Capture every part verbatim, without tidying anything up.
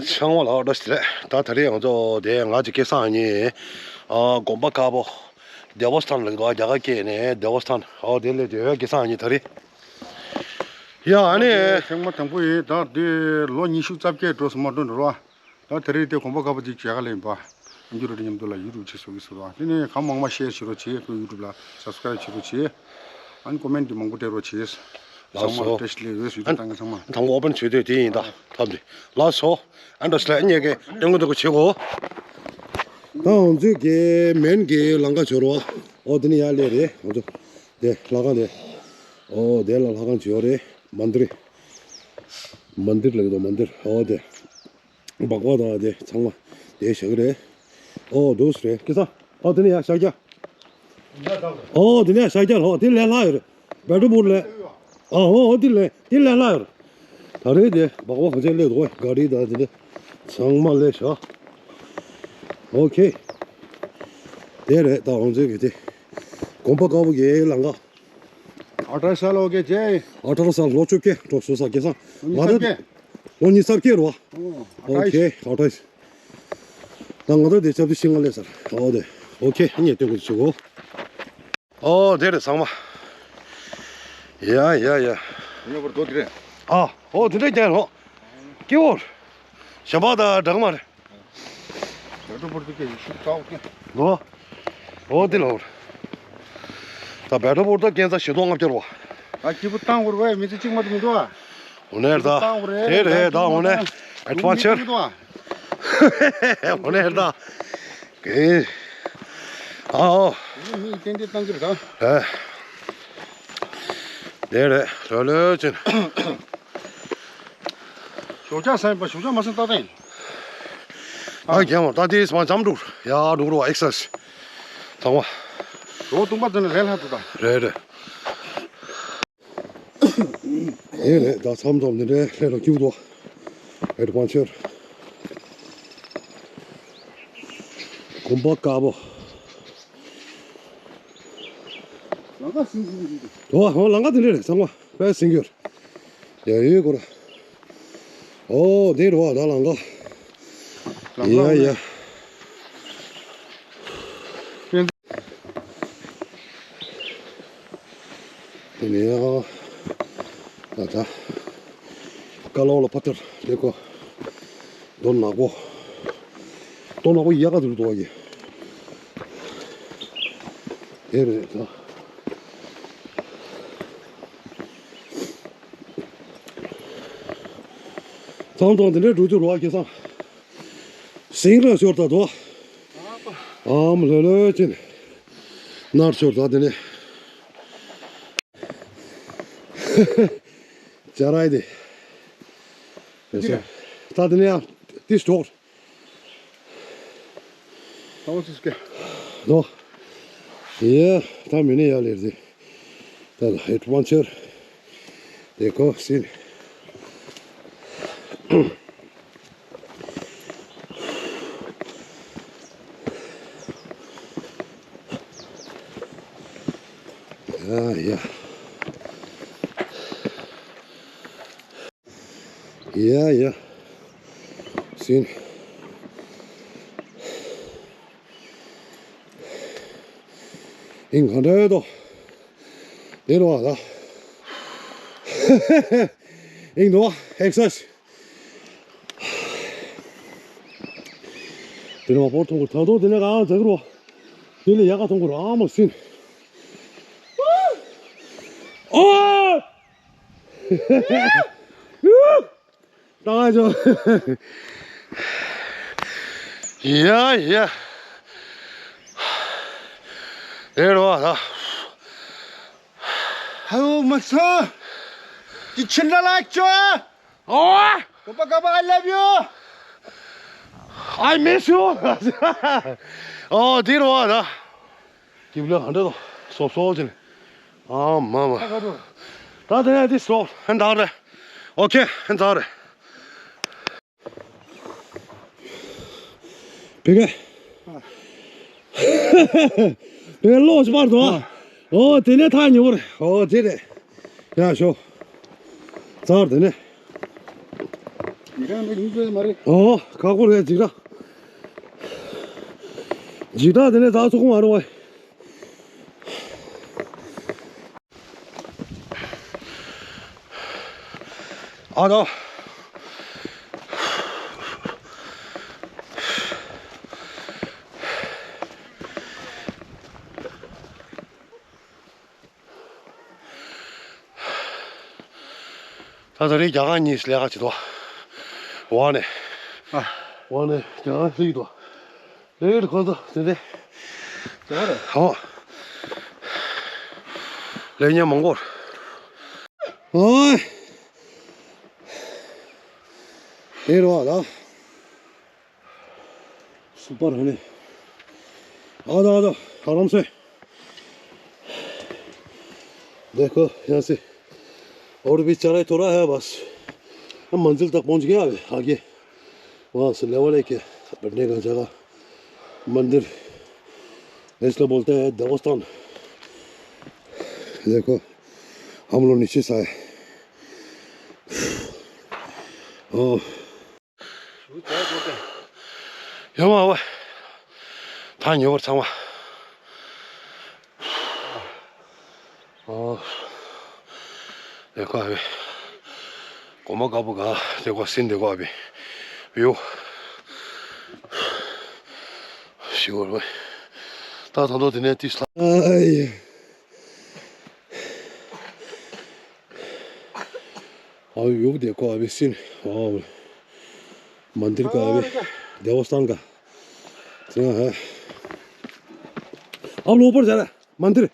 ཚང་མ་ལ་བཀྲ་ཤིས་བདེ་ལེགས། ད་ད་རེས་ང་ཚོ་དེ་ང་ཚོ་སྐལ་བཟང་ཉིད་ཨ་དགོན་པ་དཀར་པོ་སྡེ་བ་སི་ཐན་ལ་འདུག་རྒྱ་གར་སྐད་ནས་སྡེ་བ་སི་ཐན། ཨོ་དེ་ལས་དེ་སྐལ་བཟང་ཉིད་ད་རེས། ཡ་ཨ་ནི། ད་དེ་ཐེངས་མ་དང་པོ་ཡིན། ད་དེ་ལོ་ཉི་ཤུ་རྩ་བརྒྱད་འགྲོ་སོང་མ་འགྲོ་འགྲོ་ར། ད་དེ་རིང་དེ་དགོན་པ་དཀར་པོ་དེ་མཇལ་ཁ་ལེན་པ། ཨ་འགྱུར་རེ་མཉམ་དུ་ལ་ཡུ་ཊུབ་ཅིག་བཟོ་གི་བཟོ་ར། དེ་ནས་གང་མང་མང་ཤེར་བྱེད་རོགས་བྱེད། ཁོའི་ཡུ་ཊུབ་ལ་སབ་སི་ཀ་རེབ་བྱེད་རོགས་བྱེད། ཨ་ནི་ཀོ་མེན་ཊི་མང་པོ་སྤྲད་རོགས་བྱེད། ལགས་སོ། ཚང་མ་བཀྲ་ཤིས་བདེ་ལེགས། ཡུ་ཊུབ་ཨ་ནི་བཏང་མཁན་ཚང་མ། དང་པོ་ཨོ་པན་བྱེད་དུས་དེ་ཡིན་ད། ཐབས་དེ། ལགས་སོ། ཨ་འདྲ་ཞིག་ལ་ཨ་ཉེ་གི་སྟོན་གི་འདུག་གི་བྱེད་གོ། ད་ང་ཚོས་གི་མེན་གི་ལམ་ཁ་བྱོས་རོགས། ཨོ་དེ་ནི་ཡར་སླེབས་རེད། ང་ཚོ་དེ་ལྷ་ཁང་དེ། ཨོ་དེ་ལ་ལྷ་ཁང་བྱོས་རེད། མན་དིར། མན་དིར་ལབ་ཀྱི་འདུག་མན་དིར། ཨོ་དེ། སྦག་སྦག་དང་དེ་ཚང་མ་དེ་བཞག་གི་རེད། ཨོ་འདུག་སེ་རེད་སྐལ་བཟང་། ཨོ་དེ་ནས་ཡར་ཤར་རྒྱག་ཨོ་དེ་ནས་ཤར་རྒྱག་ལོ། དེ་ལས་སླ་ཡོད་རེད། བེ་ཏྲི་པུར་ལས། ཨ་ཧོ་ཨོ་དེ་ལས་དེ་ལས་སླ་ཡོད་རེད། ད་རེས་དེ་སྦག་སྦག་ག་ཚད་སླེབས་འདུག་ག་རི་དང་དེ་འདྲ་ཚང་མ་སླེབས་ཤག་ཨོ་ཁེ། དེ་རེད་ད་ང་ཚོའི་གི་དེ། དགོན་པ་དཀར་པོ་གི་ལམ་ཁ། ཨ་ཏྲ་ས་ལོ་གེ་ཅེ། ཨ་ཏྲ་ས་ལོ་བཅོ་བརྒྱད་འགྲོ་སོང་ས་སྐལ་བཟང་། ང་ད། ལོ་ཉི་ཤུ་རྩ་བརྒྱད། ལོ་ཉི་ཤུ་རྩ་བརྒྱད་རེད་བ། ཨོ་ཨ་ཏྲ་ས། ཨོ་ཁེ་ཨ་ཏྲ་ས། ད་ང་ད་དེ་ཆབ་ཏུ་ཤིང་ང་ལས་སར། ཨོ་དེ། ཨོ་ཁེ་ཨ་ནི་སྟོན་གི་འདུག་བྱེད་གོ། ཨོ་དེ་རེད་ཚང་མ། ཡ་ཡ་ཡ། ཉོ་བར་དོ་དེ་རེད། ཨ་ཨོ་དེ་འདྲ་རྒྱག་རོགས། སྐྱིད་པོ། གཞན་པ་དང་འདྲ་གི་མ་རེད། བེ་ཏྲི་པུར་དུ་སྐད་ཤུགས་དྲག་སྐད། ལོ། ཨོ་དེ་ལོ། ད་བེ་ཏྲི་པུར་དུ་སྐད་ཚ་བཞི་སྟོང་ལྔ་བརྒྱ་རེད་བ། ད་སྐྱིད་པོ་བཏང་དགོས་རེད་བས། མི་ཚེ་གཅིག་མ་གཏོགས་མི་འདུག་ཨ། འོ་ནས་ད། བཏང་དགོས་རེད། དེ་རེད་ད། འོ་ནས་ཨེ་ཌི་ཝེན་ཅར། འོ་ནས་ད། གེ། ཨ་ཨོ། མི་ཏན་ཏན་བཏང་གི་རེད་ད། ཨེ། དེ་རེད་ལོ་ལོ་ཅན། ཞོགས་ཇ་ཟ་ཡིན་པ། ཞོགས་ཇ་མ་ཟ་ཏག་ཏག་ཡིན། ཨ་རྒན་མོ་ད་དེ་སྤང་འཇམ་འགྲོ་ཡ་འགྲོ་འགྲོ་ཨེག་སར་སའིཛ། ཚང་མ། ལོ་སྟོང་པ་ཙམ་ནས་ལས་སླ་འདུག་ད། རེད་རེད། ཨེ་རེད་ད། མཚམས་མཚམས་འདི་འདྲའི་ལྷས་ར་སྐྱིད་པོ་འདུག་ཨེ་ཌི་ཝེན་ཅར། དགོན་པ་དཀར་པོ། ལམ་ཁ་ཟིང་ཟིང་ཟིང་འདུག་དོ་ཧོ་ལམ་ཁ་འདི་འདྲ་རེད་ཚང་མ་དཔེ་ཟིང་གི་ཡོད། ཡ་ཡོད་གོ་ར། ཨོ་འདི་རེད་བ་ད་ལམ་ཁ། ལམ་ཁ་ཡ་ཡ། དེ་ནས་ཡང་ད་ལྟ་ཀ་ལོ་ལ་ཕ་ཏར་དེ་ཀོ་རྡོ་ནག་པོ། རྡོ་ནག་པོ་ཡག་ག་དུ་རུ་དོ་གི། དེ་རེད་ད། ཚང་ཚང་དེ་འདྲའི་འགྲོ་རྒྱུ་རོགས་ཁེ་སང་། ཟིང་ར་ཤོར་ད་དོ། ཨམ་ལྷོད་ལྷོད་ཅན། ནར་ཤོར་ད་དེ་ནས། ཇ་ར་ཡི་དེ། ད་དེ་ནས་ཡང་ཏིས་ཏོག་ཏོག་ཏིས་ཀེ། ནོ། ཡེ། ད་མི་ནི་ཡ་ལེར་ཟེ། ད་ལ་ཧེ་ཊི་ཝན་ཅར། དེ་ཀོ་སིན། ཡ་ཡ། ཡ་ཡ། སིན། ཨིན་ག་འདྲ་ཡོད་དོ། དེ་རུ་བ་ལ། ཨིན་དོ་ཨེག་སར་སའིཛ། དེ་རུ་བ་པོར་ཐོང་གུར་ཐང་དོ་དེ་ནས་ག་ཨང་ཛ་གུར་བ། དེ་ལས་ཡ་ག་ཐོང་གུར་ཨ་མ་སིན། ཨོ། ད་ང་ཚོ། ཡ་ཡ། རེད་རོ་ད། ཧའོ་མ་ཚ། ཅི་ཕྱིན་ན་ལ་ཅོ། ཨོ། ཀ་པ་ཀ་པ། I love you. I miss you. ཨོ་དེ་རོ་ད། སྐྱིབས་ལ་ཧ་འདྲ་དོ། སོབ་སོབ་ཅན། ཨ་མ་མ། ད་དེ་ནས་དེ་སོབ་ཧན་ད་རེད། ཨོ་ཁེ་ཧན་ད་རེད། བི་གེ། བི་གེ་ལོག་ཅི་པར་དོ། ཨོ་དེ་ནས་ཐག་ཉེ་བོ་རེད། ཨོ་དེ་རེད། ཡ་ཤོ། ཙར་དེ་ནས། ཨོ། ཁག་པོ་རེད་འཇིགས་སྐྲག་འཇིགས་སྐྲག་དེ་ནས་ད་ཚོགས་མ་རུང་བ། ཨ་དོ། ད་ད་རེས་རྒྱ་གར་གཉིས་ལས་ཀ་བྱེད་དོ། ཝང་ནས། ཨ། ཝང་ནས་རྒྱ་གར་སླེབས་དོ། ལས་ཀ་ཁོ་ཚོ་དེ་འདྲས། རྒྱ་གར། ཧོ། ལས་མཁན་མང་པོ། ཨོའི། དེ་རོ་ད། སུ་པར་ཧ་ནི། ཨ་ད་ཨ་ད། ཨ་རམ་སེ། देखो, यहाँ से और भी चढ़ाई थोड़ा है बस। हम मंजिल तक पहुंच गया अभी, आगे। वहाँ से लेवल है क्या? बैठने का जगह। मंदिर। इसलिए बोलते हैं देवस्थान। देखो, हम लोग नीचे से आए। ओ। ཡོང་བ་བ། ད་ཉོ་བར་ཚང་མ། ཨོ། དེ་ཀོ་ཨ་བི། གོ་མ་དཀར་པོ་ག་དེ་ཀོ་སིན་དེ་ཀོ་ཨ་བི། བིའུ། ཞི་བར་བ། ད་ད་དོ་དེ་ནས་ཏིས་ལ། ཨའི། आओ, यो देखो अभी सीन। आओ, मंदिर का अभी देवस्थान का। हाँ, हाँ। आप लोग ऊपर जा रहा है, मंदिर।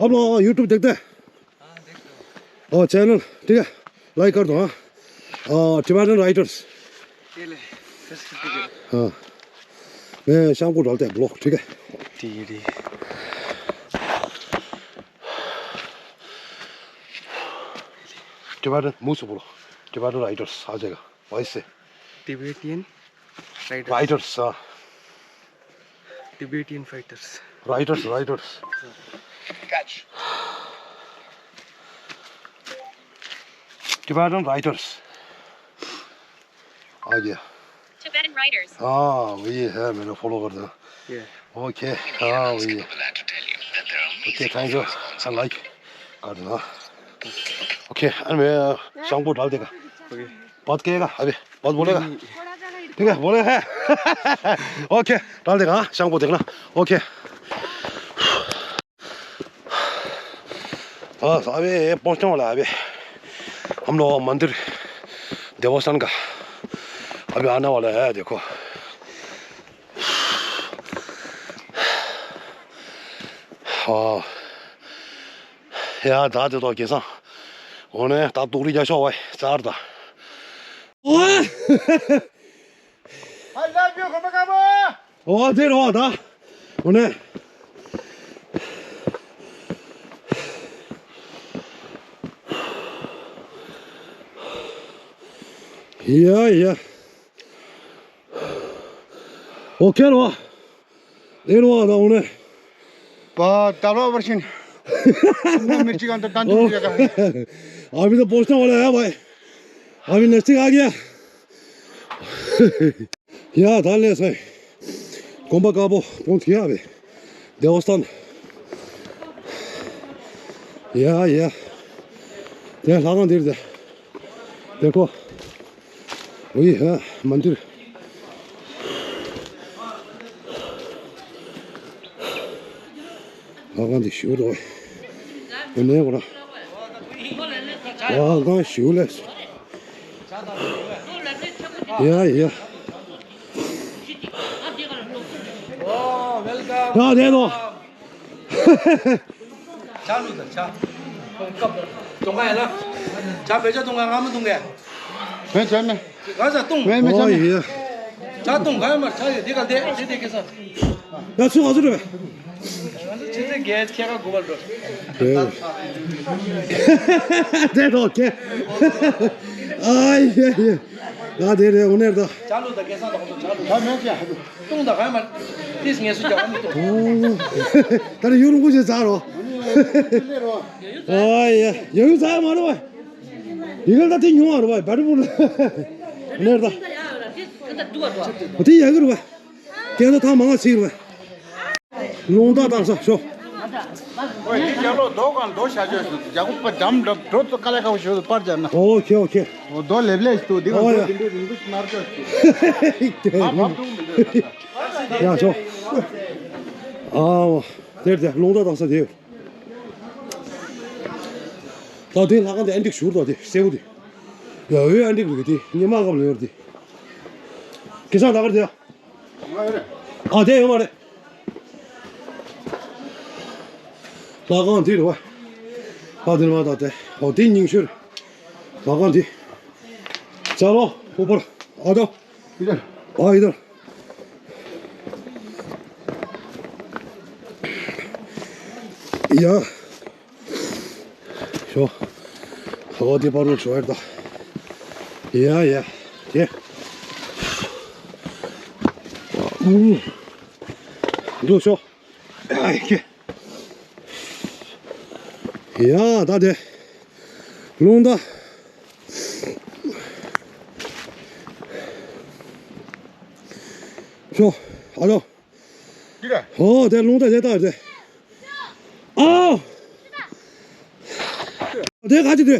आप लोग YouTube देखते हैं? और चैनल, ठीक है, लाइक कर दो, हाँ। और Tibetan Riders। ये ले, हाँ। मैं शाम को डालते हैं ब्लॉग, ठीक है? ठीक है, ठीक है। Tibetan, मुंह से बोलो। Tibetan Riders आ जाएगा, वैसे। Tibetan Riders। Riders, हाँ। Tibetan Fighters। Riders, Riders। Catch। Tibetan Riders। आ गया। Tibetan Riders। हाँ, वही है, मैंने फॉलो कर दिया। ये। ओके, हाँ, वही है। Okay, thank you. हाँ, लाइक कर देना। ओके, अरे मैं शाम को डाल देगा। ओके। बात करेगा अभी, बात बोलेगा। ठीक है, बोले हैं। ओके, डाल देगा, हाँ, शाम को देखना। ओके। हाँ, अभी पहुँचने वाला है अभी। हम लोग मंदिर देवस्थान का अभी आने वाला है, देखो। हाँ। ཡ་ད་དེ་དོ་གེ་སང་། འོ་ནས་ད་ཏུག་རི་རྒྱ་ཤོག་བའི་ཙར་ད། ཨོ། I love you, གོམ་པ་དཀར་པོ། ཨོ་དེ་རོ་ད། འོ་ནས། ཡ་ཡ། ཨོ་ཁེ་རོ། ཨེ་རོ་ཨ་ད་འོ་ནས། པ་ད་རོ་བར་ཤིན། ན་མི་ཅི་གང་ད་ད་འདུག་ཡ་ག། अभी तो पहुंचने वाला है भाई। अभी नजदीक आ गया। ཡ་ད་ལས་སོང་། གོམ་པ་དཀར་པོ་पहुंच गया अभी। देवस्थान। ཡ་ཡ། དེ་ལྷ་ཁང་འདིར་དེ། देखो। वही है मंदिर। ལྷ་ཁང་འདི་ཞིག་རེད། ཡོད་ནས་གོ་ར། ལྷ་ཁང་ཞིག་ལས། ཡ་ཡ། ཡ་དེ་ནོ། ཇ་བླུགས་དང་ཇ། སྐབས་བཏུང་ག་ཡ་ལ། ཇ་བེ་ཇ་བཏུང་ག་ང་མི་བཏུང་ག། བེ་ཇ་མེ། ག་ས་བཏུང་། མེ་མེ་ཇ་མེ། ཇ་བཏུང་ག་ཡ་མར་ཇ་ཡོད་དེ་ག་དེ་དེ་དེ་ག་ས། ཡ་ཚུ་ག་ཚུ་རེད་བས། ང་ཚོ་ཆུ་ཚོད་བརྒྱད་ཕྱེད་ཀ་དགུ་པར་འགྲོ། དེ་ཐོག་ཁེ། ཨ་ཡེ་ཡེ། ང་དེ་རེད་འོ་ནས་ད། ཇ་བླུགས་དང་ག་ས་དང་ཇ་བླུགས། ཇ་མེ་ཇ། བཏུང་དང་ག་ཡ་མར། ཏིས་ངལ་གསོ་རྒྱག་ག་མི་བཏུང་། ད་ནི་ཡུ་རུ་ཀུ་ཞེ་ཚ་རོ། ཨ་ཡེ་ཡ་ཡུ་ཚ་མ་རོ། ཡི་གེ་ད་དེ་ཉུང་བ་རེད་བ། བར་པུ་ལ་ནེར་ད། དེ་ཡག་གི་རེད་བ། དེ་ད་ཐང་མང་ང་ཚིག་རེད་བ། རླུང་རྟ་བཏང་ས་ཤོག་ཨོ་ཡ། རྒྱ་ལོ་རྡོ་གང་རྡོ་བྱ་ཆོག་ཞུ། རྒྱ་གུ་པ་འཇམ་འགྲོ་འགྲོ་ཚོ་ཀ་ལ་ཁ་བོ་ཞུ་པར་ཇ་ན། ཨོ་ཁེ་ཨོ་ཁེ། ཨོ་རྡོ་ལེབ་ལེབ་ཞུ་འདི་གང་ཨོ་རྡོ་ཡ། འདི་འདྲ་རིང་པོ་ཞིག་མར་ཆོག་ཞུ། ཨ་བབ་འགྲོ་མི་འདོད། ཡ་ཤོག་ཨའོ། དེར་དེ་རླུང་རྟ་བཏང་ས་དེ། ད་དེ་ལྷ་ཁང་དེ་ཨན་ཏིག་ཞུར་དང་དེ་སེའུ་དེ། ཡ་འོའི་ཨན་ཏིག་རེད་དེ་ཉི་མ་སྐབས་ལ་ཡོད་རེད་དེ། སྐལ་བཟང་ད་གར་དེ་ཡ། ང་ཡོད་རེད། ཨ་དེ་ཡོད་མ་རེད། ལྷ་ཁང་དེ་རེད་བ། ཨ་དེ་མ་ད་དེ་ཨོ་དེ་རྙིང་ཤོས་རེད། ལྷ་ཁང་དེ། ཅ་ལོ་ཧུ་པར་ཨ་དོ། ཨ་ཡི་དོ། ཡ། ཤོ། ཧོ་དེ་པར་རུ་ཤོ་ཡར་ད། ཡ་ཡ། དེ། ཨུ། འདུག་ཤོ། ཨ་ཁེ། ཡ་ད་དེ། རླུང་རྟ། ཤོ། ཨ་ལོ། ཨོ་དེ་རླུང་རྟ་དེ་ལྟ་དེ། ཨ། དེ་ག་ཅི་དེ།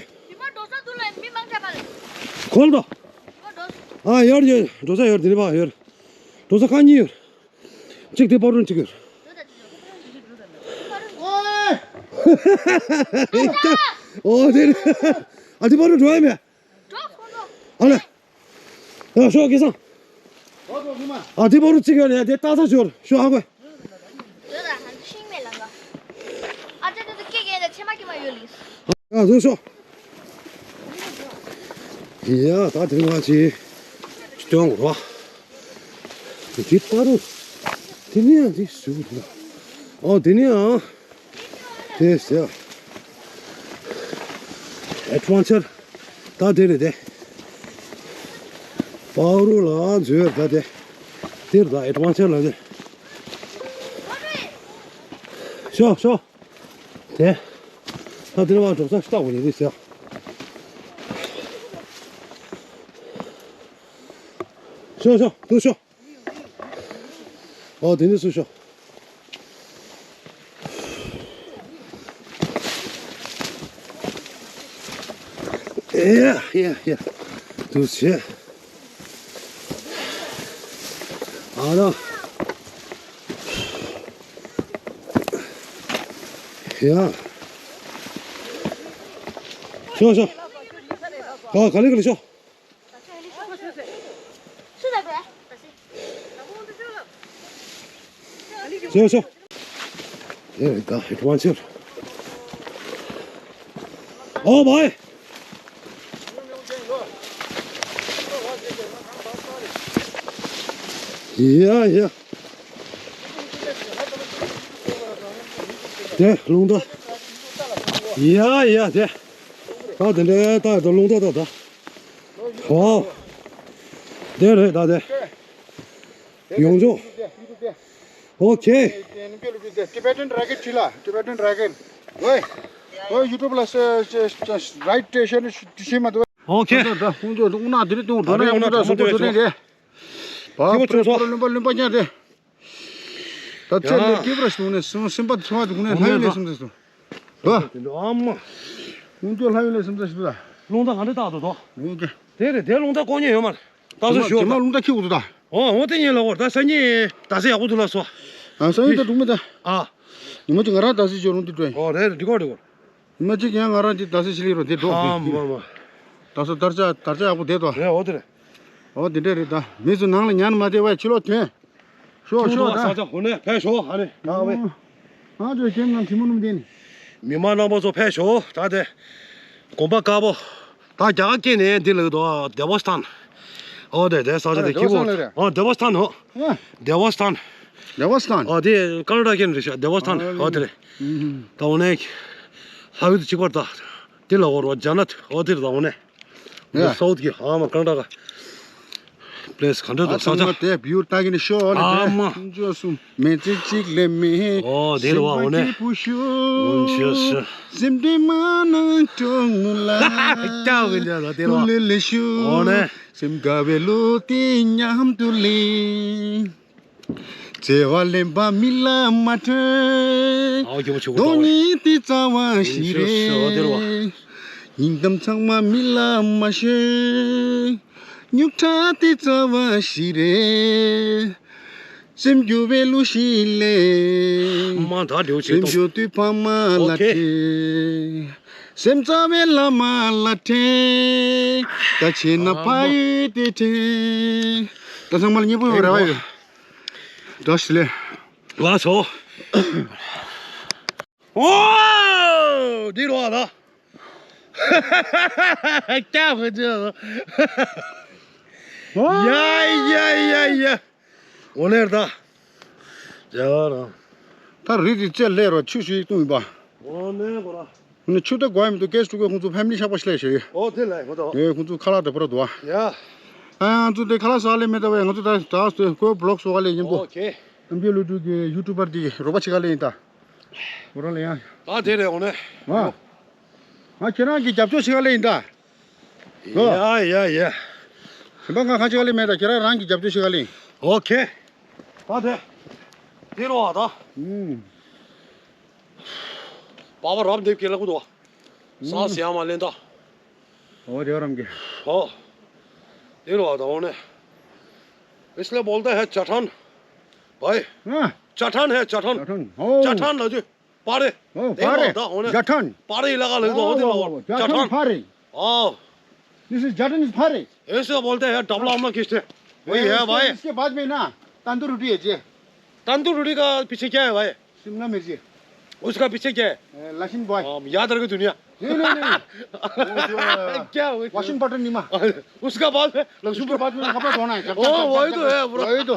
གོལ་དོ། ཨ་ཡོར་ཡོར་འགྲོ་ས་ཡོར་དེ་ནི་བ་ཡོར། འགྲོ་ས་ཁ་གཉིས་ཡོར། གཅིག་དེ་པར་རུ་གཅིག་ཡོར། ཨོ་དེ་ཨ་དེ་པར་རུ་འགྲོ་ཡ་མེད། ཨ་ལེ། ཡ་ཤོག་སྐལ་བཟང་། ཨ་དེ་བར་རུ་ཅིག་ཡོད་ལ་ཡ་དེ་ཏག་ཏག་ཤོར་ཤོག་ཧ་གོ། ཡ་བཟོ་ཤོག་ཡ་ད་དེ་ང་ཅི་སྟོན་གོ་ར། དེ་པར་རུ། དེ་ནི་ཡང་དེ་ཞུ་གི་འདུག་ཨོ་དེ་ནི་ཡང་། དེ་ཟེར། ཨེ་ཌི་ཝེན་ཅར། ད་དེ་རེད་དེ། པའོ་རུ་ལ་འཛུལ་ད་དེ། དེར་ད་ཨེ་ཌི་ཝེན་ཅར་ལ་དེ། ཤོག་ཤོག་དེ། ད་དེ་རེད་བ་འགྲོ་ས་ཤི་ཏག་པོ་རེད་དེ་ཟེར། ཤོག་ཤོག་འདུག་ཤོག་ཨོ་དེ་ནས་སུ་ཤོག་ཡ་ཡ་ཡ། འདུག་བྱས། ཨ་ར། ཡ། ཤོག་ཤོག་ཨ་ག་ལེ་ག་ལེ་ཤོག་ཤོག་ཤོག་དེ་རེད་ད་ཧེ་ཊི་ཝན་ཅར། ཨོ་བའི། ཡ་ཡ། དེ་རླུང་རྟ། ཡ་ཡ་དེ། ད་དེ་འདྲ་ད་དེ་རླུང་རྟ་ད་ད། ཨོ། དེ་རེད་ད་དེ། ཡོང་ཆོག་ཨོ་ཁེ། Tibetan dragon ཁྲི་ལ། Tibetan dragon. ཝེ། ཝེ་ཡུ་ཊུབ་ལ་ས་ས་ས་རའིཊ་སི་ཊེ་ཤན་ཤི་མ་དུ། ཨོ་ཁེ། ད་ད་ཁོང་ཚོ་དུ་ཨུ་ན་དེ་རེད་དུ་འགྲོ་ན་ཡོང་ད་སོང་པོ་ཚོ་ནས་རེད། བ་ཁྱི་བོ་ཚོ་ཚོ། ལུམ་པ་ལུམ་པ་ཉར་རེད། ད་ཚེ་ལས་སྐྱིད་པར་སོང་ནས་སེམས་སེམས་པ་ཚོ་བ་དུ་ནས་ལྷ་ཡུལ་ལས་སེམས་ཚེ་སོང་། ད། ཨ་མ། ཁོང་ཚོ་ལྷ་ཡུལ་ལས་སེམས་ཚེ་སོང་ད། རླུང་རྟ་ག་འདྲ་བཏགས་འདུག་དོ། ལུང་གི། དེ་རེད་དེ་རླུང་རྟ་བཀོག་མཁན་ཡོད་མ་རེད། ད་སོ་ཞོ་ད། རླུང་རྟ་ཁྱེར་འདུག་ད། ཨོ་ཨོ་དེ་ཉིན་ལ་འོར་ད་སང་ཉིན་ད་ས་ཡག་པོ་འདུག་ལ་སོ། ཨ་སང་ཉིན་ད་འགྲོ་མི་ད། ཨ། ཉི་མ་གཅིག་ང་རང་ད་ས་ཞོ་རུང་དེ་འགྲོ་ཡིན། ཨོ་རེད་རེད་འགྲིག་གོ་འགྲིག་གོ། ཉི་མ་གཅིག་ཡང་ང་རང་དེ་ད་ས་ཞི་ལི་རོ་དེ་འགྲོ། ཨ་མ་མ། ད་ས་དར་ཆ་དར་ཆ་ཡག་པོ་དེ་ཏོ། རེད་ཨོ་དེ་རེད། ཨོ་དེ་འདྲ་རེད་ད། མི་ཚོ་ནང་ལ་ཉན་མ་དེ་བས་ཕྱི་ལོགས་ཐོན། ཤོག་ཤོག་ད། ས་ཆ་ཧོ་ནས་ཕེབས་ཤོག་ཧ་ནས། ང་བས། ང་ཚོའི་ཁྱིམ་ནང་ཁྱིམ་མོ་ནུམ་ལྡན། མི་མང་རྣམ་པ་ཚོ་ཕེབས་ཤོག་ད་དེ། དགོན་པ་དཀར་པོ། ད་རྒྱ་གར་སྐད་ནས་འདི་ལབ་འདུག་ཨ་དེ་བོ་སི་ཐན། ཨོ་དེ་དེ་ས་ཆ་དེ་ཨ་ཁྱི་བོ། དེ་བོ་སི་ཐན་ལབ་རེད། ཨོ་དེ་བོ་སི་ཐན་ཧོ། ཨ། དེ་བོ་སི་ཐན། དེ་བོ་སི་ཐན། ཨོ་དེ་ཀ་ན་ཌ་སྐད་ནས་རེད་ཤག་དེ་བོ་སི་ཐན། ཨོ་དེ་རེད། ད་འོ་ནས། ལྷ་ཡུལ་དུ་གཅིག་པར་ད། དེ་ལ་འོ་རོ་ཇ་ནད་ཨོ་དེ་རེད་ད་འོ་ནས། ཡ། སའུ་ཐི་གི་ཨ་མ་ཀ་ན་ཌ་ག་ལས་ག་འདྲ་འདུག་ས་ཆ། དེ་བིའུ་ལྟ་གི་ནི་ཤོག་ལ། ཨ་མ། ཁྱུང་ཆོག་གསུམ་མེ་ཙི་གཅིག་ལས་མེད། ཨོ་དེ་ལ་བ་འོ་ནས། སེམས་པ་སྐྱིད་པོ་ཤོག་སེམས་དེ་མ་ནང་སྐྱོ་ངུ་ལ། སྐྱག་གི་འདྲ་ལ་དེ་ལ་བ། ལེ་ལེ་ཤོག་ཨོ་ནས། སེམས་དགའ་བའི་བློ་དེ་མཉམ་དུ་ལེན། བརྩེ་བ་ལེན་པ་མི་ལ་མ་སྤྲོད། ཨོ་སྐྱོ་པོ་ཆུ་བོ་དོན་ལྟ་བས། གཉིས་དེ་རྩ་བ་ཞིག་ཨོ་དེ་ལ་བ། རེད། སྙིང་གཏམ་ཚང་མ་མི་ལ་མ་ཤོད། རྙོག་དྲ་དེ་རྩ་བ་ཞིག་རེད། སེམས་སྐྱོ་བའི་གླུ་ཞིག་ལེན། མ་ད་ལེའུ་ཆེ་སེམས་གཏོང་། སྐྱོ་དུས་ཕ་མ་ལ། ཨོ་ཁེ། དྲན། སེམས་རྩ་བའི་བླ་མ་ལ་དྲན། ད་བྱས་ན་ཕ་ཡུལ་དེ་དྲན། ད་ཚང་མ་ལ་སྙིང་པོ་ཡོད་རེ་བ་ཡོད། བཀྲ་ཤིས་བདེ་ལེགས། ལགས་སོ། ཨོ། འདི་རོ་ཨ་ད། སྐྱག་གི་ཅི། ཡ་ཡ་ཡ་ཡ། འོ་ནས་ད། ཡ་ར། ད་རི་དེ་རྩེ་ལས་རོ་ཆུ་ཞིག་བཏུང་ཡིན་པ། འོ་ནས་གོ་ར། ནི་ཆུ་ད་དགོས་ཡ་མི་འདུག་སྐད་ཆ་གོ་ཁོང་ཚོ་ཕེ་མི་ལི་ཤག་པ་ཤི་ལས་ཞེས། ཨོ་དེ་ལས་ཧོ་ད། ཨེ་ཁོང་ཚོ་ཁ་ལག་དེ་པོ་ར་འདུག་ཨ། ཡ། ཨ་ང་ཚོ་དེ་ཁ་ལག་ཟ་ལས་མེད་ད་བས། ང་ཚོ་ད་ད་སྟོད་ཀོ་བི་ལོག་སོ་ག་ལས་ཡིན་པོ། ཨོ་ཁེ། ཨམ་རྒྱལ་ལོ་དྲུག་གི་ཡུ་ཊུབ་པར་དེ་རོགས་པ་ཆེ་ག་ལས་ཡིན་ད། ཁོ་རང་ལ་ཡང་། ད་དེ་རེད་འོ་ནས། ང་། ང་ཁྱེད་རང་གི་རྒྱབ་སྐྱོར་ཆེ་ག་ལས་ཡིན་ད། ཡ་ཡ་ཡ། གཞན་པ་ང་ཁ་ཆེ་ག་ལས་མེད་ད། ཁྱེད་རང་རང་གི་རྒྱབ་སྐྱོར་ཆེ་ག་ལས་ཡིན། ཨོ་ཁེ། ད་དེ། དེ་རོགས་ཨ་ད། ཨུམ། པ་པ་རབ་འདེབས་ཀྱི་ལ་ཀུ་དོ། ས་སི་ཡ་མ་ལེན་ད། ཨོ་རེ་རམ་གི། ཨོ། དེ་རོགས་ཨ་ད་འོ་ནས། इसलिए बोलते हैं चट्टान। भाई। हाँ। चट्टान है, चट्टान। चट्टान, ओ। चट्टान लजु। पारे। ओ, पारे। देखो, दा, होने। जठन। पारे इलाका लग दो, ओ, होते ओ, रहो। ओ, जठन जठन। पारे। ओ। This is जठन is पारे। ऐसे बोलते हैं, डबला हम लोग खींचते। वही है, इसके, भाई। इसके बाद में ना, तंदूर रोटी है जी। तंदूर रोटी का पीछे क्या है, भाई? शिमला मिर्ची। उसका पीछे क्या है? ए, लहसुन बॉय। हाँ, याद रखो दुनिया। नहीं, नहीं, नहीं। वो जो, क्या वो? Washing powder Nima. उसका बाद में लहसुन उसके बाद में कपड़ा धोना है। ओ, वही तो है, bro। वही तो।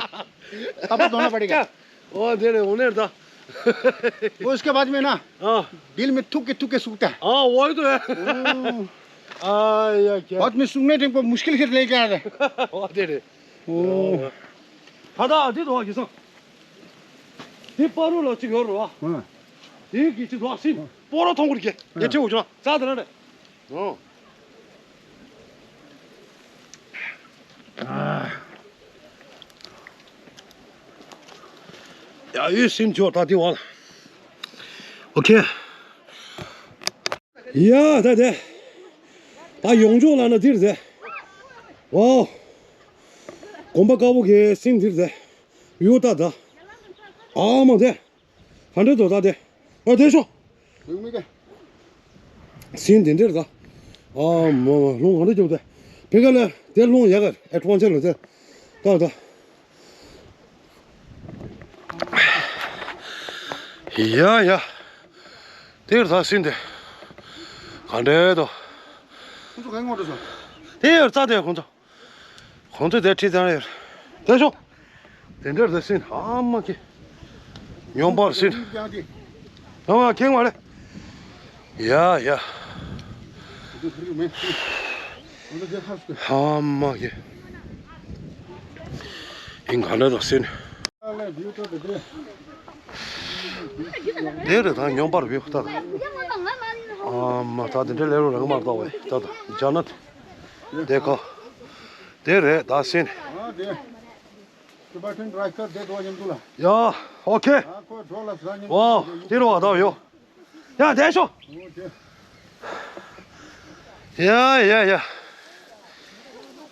कपड़ा धोना पड़ेगा। क्या? ओ, दे रहे, होने था। वो उसके बाद में ना, हाँ। दिल में थूक के, थूक के सूखता है। हाँ, वही तो है। ओ। आ, या क्या? बाद में सूखने टाइम को मुश्किल से लेके आ रहे हैं। ओ, दे रहे। ओ। ད་ལྟ་འདི་འདུག་གི་སོང་། འདི་པ་རུ་ལ་གཅིག་ཡོད་རེད་བ། ཨ། འདི་གི་གཅིག་འདུག་སྲིན་པོ་རོ་མཐོང་གི་རེད་གི། ཨ། ངས་ཁྲིད་འོང་བྱུང་། རྩ་དེ་ན་རེད། ཨོ། ཨ། ཡ་ཡོད་སྲིན་ཆོག་ད་འདི་བ་ལ། ཨོ་ཁེ། ཡ་ད་དེ། ད་ཡོང་ཆོག་ལ་ན་འདིར་དེ། ཝའོ། གོམ་པ་དཀར་པོ་གི་སྲིན་འདིར་དེ། ཡོ་ད་ད། ཨ་མ་དེ། ག་འདྲ་འདུག་ད་དེ། ཨ་དེ་ཤོ། སྲིན་དེ་འདིར་ད། ཨ་མ་མ་ལུང་ག་འདྲ་རྒྱུག་དེ། བེ་ག་ལ་དེ་ལུང་ཡག་ག་ཨེ་ཊི་ཝེན་ཅར་ལ་དེ། ད་ད། ཡ་ཡ། དེར་ད་སྲིན་དེ། ག་འདྲས་དོ། ཁོང་ཚོ་ག་ངོ་འགྲོ་སོང་། དེ་ཡར་རྩ་དེ་ཁོང་ཚོ། ཁོང་ཚོ་དེ་ཁྲིད་ཙང་ཡོད། དེ་ཤོག་དེ་འདྲར་དེ་སྲིན་ཨ་མ་ཀི། སྨྱོན་པར་སྲིན། ཨ་མ་ཁེངས་བ་རེད། ཡ་ཡ། ཨ་མ་ཀི། ཨིན་ག་ལ་དོ་སྲིན། དེ་རེད་ད་སྨྱོན་པར་བི་ད་ད། ཨ་མ་ད་དེ་འདྲ་ལས་རོ་རང་མ་ད་བས་ད་ད་ཇ་ན་དེ་ཁ། དེ་རེད་ད་སྲིན། ཡ་ཨོ་ཁེ། ཝའོ་དེ་རོ་ད་ཡོ། ཡ་དེ་ཤོ། ཡ་ཡ་ཡ།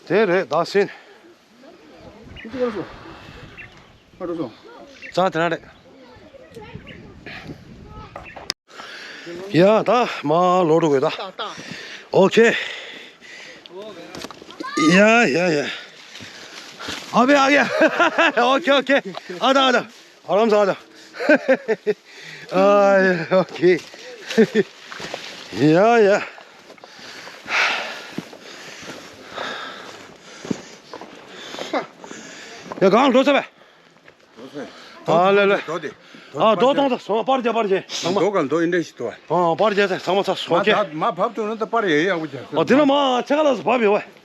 དེ་རེད་ད་སྲིན། རྩ་དེ་ན་རེད། ཡ་ད་མ་ལོ་འགྲོ་དགོས་ད། ཨོ་ཁེ། ཡ་ཡ་ཡ། ཨ་བེ་ཨ་གེ། ཨོ་ཁེ་ཨོ་ཁེ། ཨ་ད་ཨ་ད། ཨ་རམ་ས་ཨ་ད། ཨ་ཡ་ཨོ་ཁེ། ཡ་ཡ། ཡ་གང་འགྲོ་ས་བས། ཨ་ལེ་ལེ། རྡོ་དེ། ཨ་རྡོ་གཏོང་ད་སོང་པར་རྒྱབ་པར་རྒྱབ་ཚང་མ། རྡོ་གང་རྡོ་ཨིན་འདྲ་ཞིག་འདུག་བ། ཨ་པར་རྒྱབ་ཚེ་ཚང་མ་ཚ་སོ་མ་ཁེ། ད་མ་བབ་ཐུབ་ན་ད་པར་ཡག་ཡག་པོ་རྒྱབ་ཨ་དེ་ན་མ་ཚེ་ག་ལ་སོ་བབ་ཡོད་བ།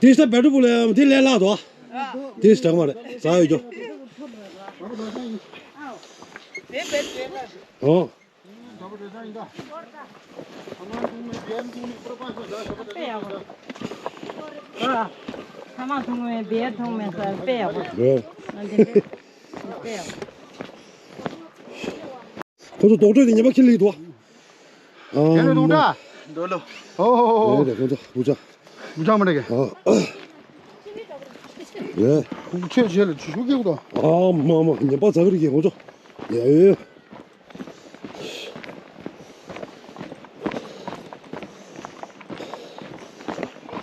དེ་ཤ་བེ་ཏྲུ་པུ་ལ་དེ་ལས་སླ་དོ། དེ་ཤ་དྲག་མ་རེད། ཟ་ཡོད་རྒྱུ། ཨོ། ཐ་མག་འཐུང་མེད་བེར་འཐུང་མེད་ས་དཔེ་ཡག་པོ། ཨོ། ང་འདི་འདྲ་དཔེ་ཡག་པོ། ཁོ་ཚོ་རྡོག་ཁྲོས་དེ་ཉེས་པ་ཁྱི་ལིག་འདུག་ཨ་དེ་ནས་རྡོག་མ། འདོད་ལོ། ཧོ་ཧོ་ཧོ་ཧོ། རེད་རེད། ཁོ་ཚོ་བུ་ཆ། བུ་ཆ་མ་རེད་གི། ཨ། ཡེ། ཁུག་ཆེ་ཆེ་ལ་ཆུ་ཤུགས་སྐྱེ་གི་འདུག་ཨ་མ་མ་ཉེས་པ་ཟ་གི་རེད་གི་ཁོ་ཚོ། ཡེ།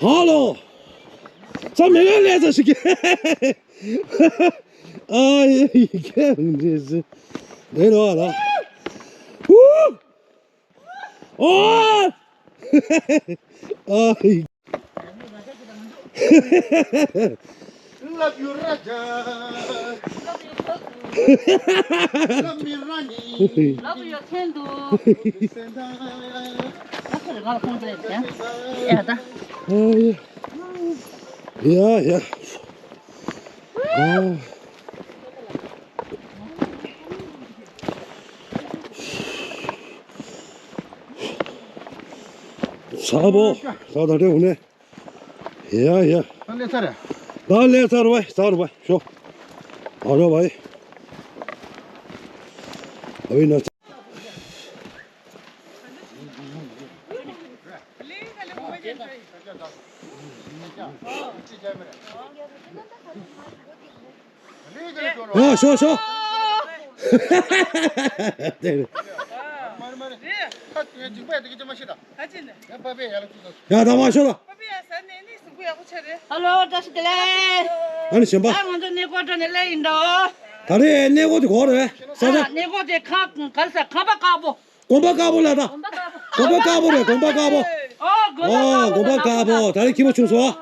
ཧ་ལོ། ས་མེ་ལ་ལས་ས་ཞིག་གི། ཨ་ཡེ་ཡེ་ཁྱེད་འདྲེ་ཟེར། ལས་རོགས་ལ། ཧུ། ཨོ། ཨ་ཡེ། Love you, Raja. Love me, Rani. Love you, Kendu. Senda. ཡ་ཡ། ཨོ། ཚ་པོ། ད་ད་དེ་འོ་ནས། ཡ་ཡ། ད་ལས་ཚར་རེད། ད་ལས་ཚར་བ་ཚར་བ་ཤོ། ཨ་རོ་བ། ཨ་བི་ན། ཡ་ཤོ་ཤོ། དེ་རེད། ཡ་ད་མ་ཤོ་ལ། ཧ་ལོ་བཀྲ་ཤིས་བདེ་ལེགས། ཨ་ནི་གཞན་པ། ཨ་ང་ཚོ་གནས་སྐོར་འགྲོ་ནས་སླེབས་ཡིན་འགྲོ། ད་རེས་གནས་སྐོར་དེ་གོ་རེད་ས་ཆ། ཨ་གནས་སྐོར་དེ་ཁ་ག་རེ་ཟེར་ཁམས་པ་དཀར་པོ། དགོན་པ་དཀར་པོ་ལ་ད། དགོན་པ་དཀར་པོ་རེད་དགོན་པ་དཀར་པོ། ཨོ་དགོན་པ་དཀར་པོ་ད་རེས་སྐྱིད་པོ་བྱུང་སོང་།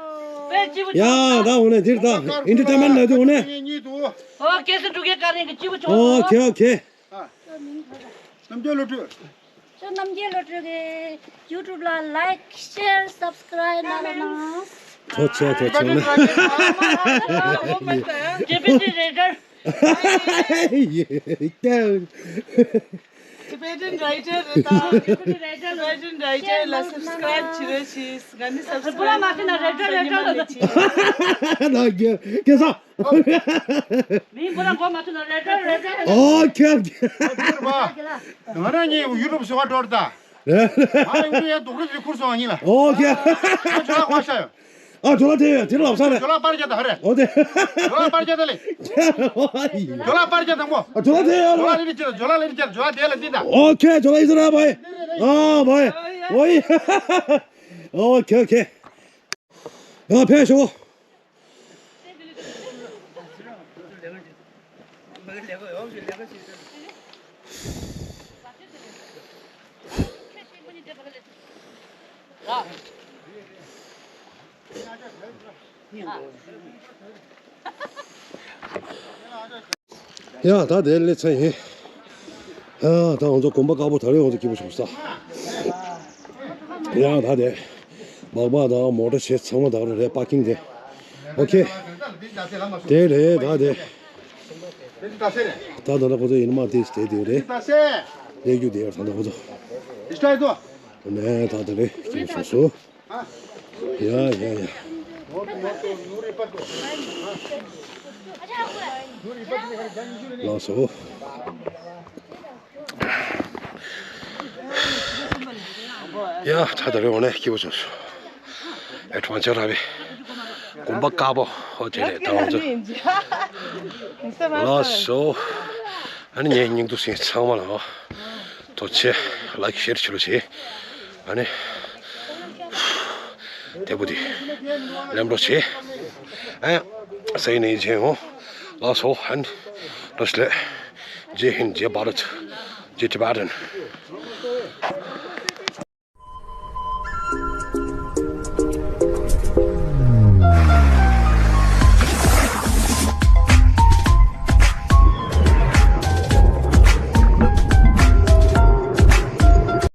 དཔེ་སྐྱིད་པོ་བྱུང་། ཡ་ད་འོ་ནས་འདིར་ད་ཨིན་ཊར་ཊེན་མེན་ཊི་ལ་དུ་འོ་ནས། ཨོ་ཁེ་སི་འབྲུག་རྒྱལ་བཀའ་དྲིན་གྱིས་སྐྱིད་པོ་བྱུང་། ཨོ་ཁེ་ཨོ་ཁེ། རྣམ་རྒྱལ་བློ་གྲོས། ཁྱོད་རྣམ་རྒྱལ་བློ་གྲོས་ཀྱི་ཡུ་ཊུབ་ལ་ལའིཀ་ཤེར་སབ་སི་ཀ་རའིབ་གནང་རོགས་གནང་། ཐུགས་རྗེ་ཆེ་ཐུགས་རྗེ་ཆེ། ཇེ་པི་ཊི་རེ་ཌར། Tibetan writer རེད་ད། Tibetan writer ལ་སབ་སི་ཀ་རའིབ་བྱེད་རོགས་བྱེད། ང་ནི་སབ་སི་ཀ་རའིབ་བྱེད་མ་ཐུབ་ན་རེ་ཌར་རེ་ཌར་ལ། ན་རྒྱལ་སྐལ་བཟང་། མིང་བོ་རང་གོ་མ་ཐུབ་ན་རེ་ཌར་རེ་ཌར། ཨོ་ཁེ་ཨོ་ཁེ། ང་རང་གཉིས་ཡུ་ཊུབ་བཟོ་བ་འགྲོ་རེད་ད། ང་ཡུ་ཊུབ་ཡ་རྡོག་རིལ་རི་ཁུར་སོང་ང་གཉིས་ལ། ཨོ་ཁེ། ཇོ་ལགས་ཁོ་ཤ་ཡོད། ཨ་ཇོ་ལགས་དེ་ཡོད་དེ་ལབ་ས་རེད། ཇོ་ལགས་པར་རྒྱག་ད་ཧ་རེད། ཨོ་དེ། ཇོ་ལགས་པར་རྒྱག་ད་ལེ། ཇོ་ལགས་པར་རྒྱག་དང་པོ། ཨ་ཇོ་ལགས་དེ་ཡོད་ཇོ་ལགས་ལེ་ནི་ཅི་ཇོ་ལགས་ལེ་ནི་ཅི་ཇོ་ལགས་དེ་ལ་འདི་ད། ཨོ་ཁེ་ཇོ་ལགས་ཨི་ཟེར་ར་བའི། ཨ་བའི། ཨོ་ཡི། ཨོ་ཁེ་ཨོ་ཁེ། ཡང་ཕེབས་ཤོག་ཡ་ད་དེ་ལེ་ཚན་ཡིན། ཡ་ད་ང་ཚོ་དགོན་པ་དཀར་པོ་ད་རེས་ང་ཚོ་སྐྱིད་པོ་བྱུང་ས། ཡ་ད་དེ་སྦག་སྦག་དང་མོ་ཊ་བྱས་ཚང་མ་དག་རེད་པར་ཀིང་དེ། ཨོ་ཁེ། དེ་རེད་ད་དེ། ད་ད་ལྟ་ཁོ་ཚོ་ཡིན་མ་དེ་དེ་དེ་རེད། ལས་རྒྱུ་དེ་ད་ལྟ་ཁོ་ཚོ། ནས་ད་ད་རེས་སྐྱིད་པོ་བྱུང་སོང་། ཡ་ཡ་ཡ། ལགས་སོ། ཡ་ད་ད་རེས་འོ་ནས་སྐྱིད་པོ་བྱུང་སོང་། ཨེ་ཁྲོང་ཆ་ར་བའི་དགོན་པ་དཀར་པོ་ཧོ་དེ་རེད་ད་ང་ཚོ། ལགས་སོ། ཨ་ནི་ངའི་སྙིང་སྡུག་སེམས་ཚང་མ་ལ་ཐུགས་རྗེ་ཆེ། ལའིཀ་ཤེར་བྱེད་རོགས་བྱེད། ཨ་ནི་དེ་བུ་དེ་ལེམ་རོགས་བྱེད། ཨ་ཡ་སེ་ནི་ཇེ་ཧོ། ལགས་སོ་ཨ་ནི་རོ་ཤི་ལེ། ཇེ་ཧིན་ཇེ་བྷ་རད། ཇེ་ཊི་བྷེ་ཊན།